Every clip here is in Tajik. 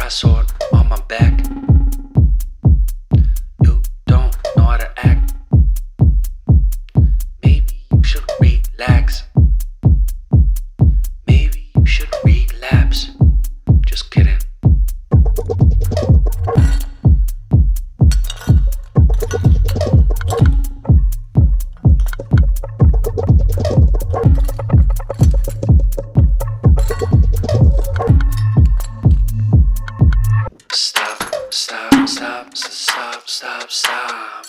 Sword on my back. You don't know how to act. Maybe you should relax. Maybe you should relapse. Just kidding. Stop, stop, stop, stop, stop, stop.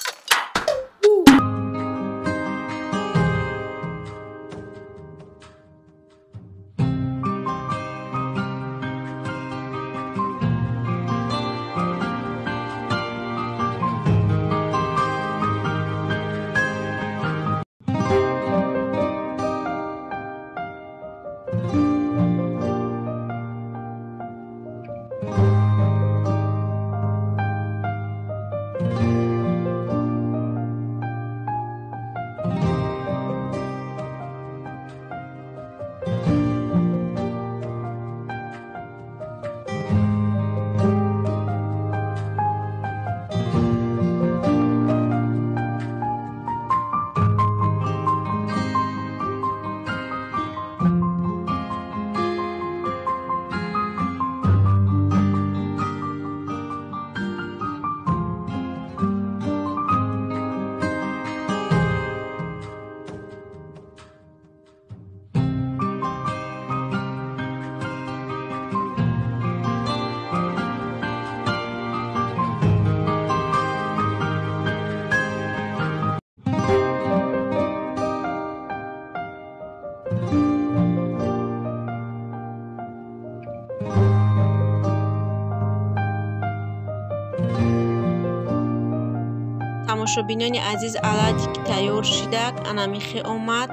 Тамошобинони азиз, оладьи ки тайёр шидак, анамихе омад.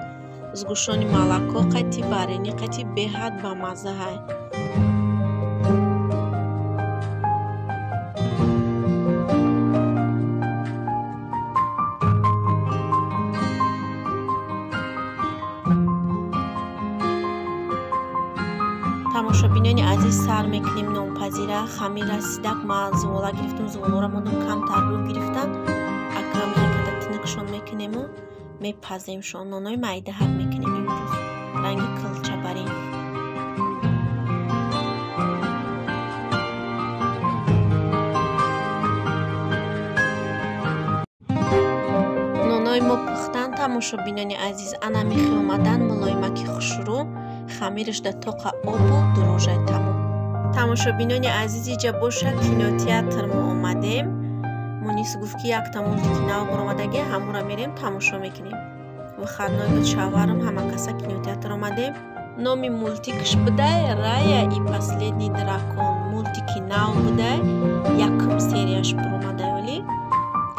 Сгущённый молоко қати, варенье қати, беҳад бамаззаҳай. Тамошобинони азиз, сар мекунем нонпазира. Хамир расидак, ман зувола гирифтам, зуволора мондам, камтар рӯ гирифтан. Акам хекада тинукшон мекунему мепаземшон. Нонои майдаҳак мекунем имрӯз, ранги килчабарин. Нонои мо пухтан, тамошобинони азиз, ана мехи омадан мулоимаки хушрӯ, хамираш да тоқа обу дрожжай тамом. Тамошобинони азиз, иҷа боша кинотеатр мо омадем. Мунис гуфт, ки якта мультики нав баромадаги, ҳамура мерем тамошо мекунем. Выходной буд, шавҳарам ҳама каса кинотеатр омадем. Номи мультикш будай «Рая и последний дракон». Мультики нав будай, якум серияш баромадай, вале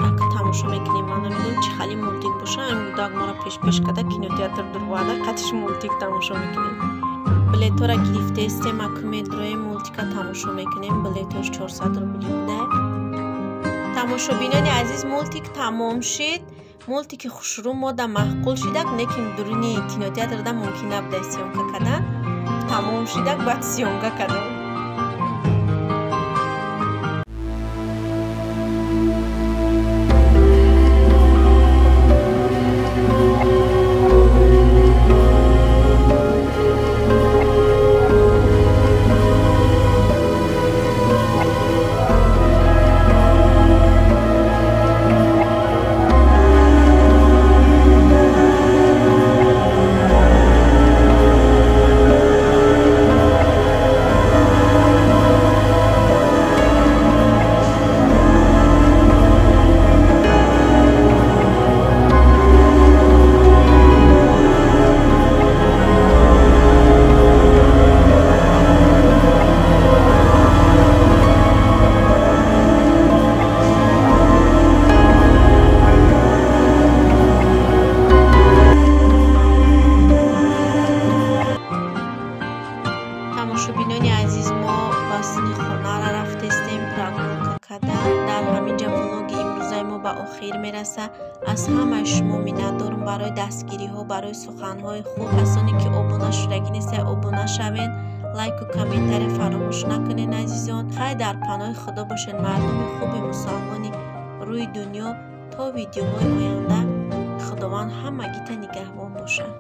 ак тамошо мекунем. Ман намедонам, чӣ хали мультик боша. Ин гудак мора пешпеш када кинотеатр дурвада, қатиш мультик тамошо мекунем. Билетора гирифтаистем, аку медроем, мультика тамошо мекунем. Билетош 400 рубли будай. Тамошобинони азиз, мультик тамом шид. Мультики хушрӯ мода маъқул шидак, лекин дуруни кинотеатрда мумкин набудай съёмка кардан. Тамом шидак, баъд съёмка кардам. Тамошобинони азиз, мо ба сини хонара рафтестем прогулка кардан. Дар ҳамин ҷа влоги имрӯзаи мо ба охир мерасад. Аз ҳамаи шумо миннатдорам барои дастгириҳо, барои суханҳои хуб. Касоне ки обуна шудагӣ нестед, обуна шавед. Лайку комментария фаромӯш накунед, азизон. Хай, дар паноҳи Худо бошед, мардуми хуби мусалмони рӯи дунё. То видеоҳои оянда Худованд ҳамагита нигаҳбон бошад.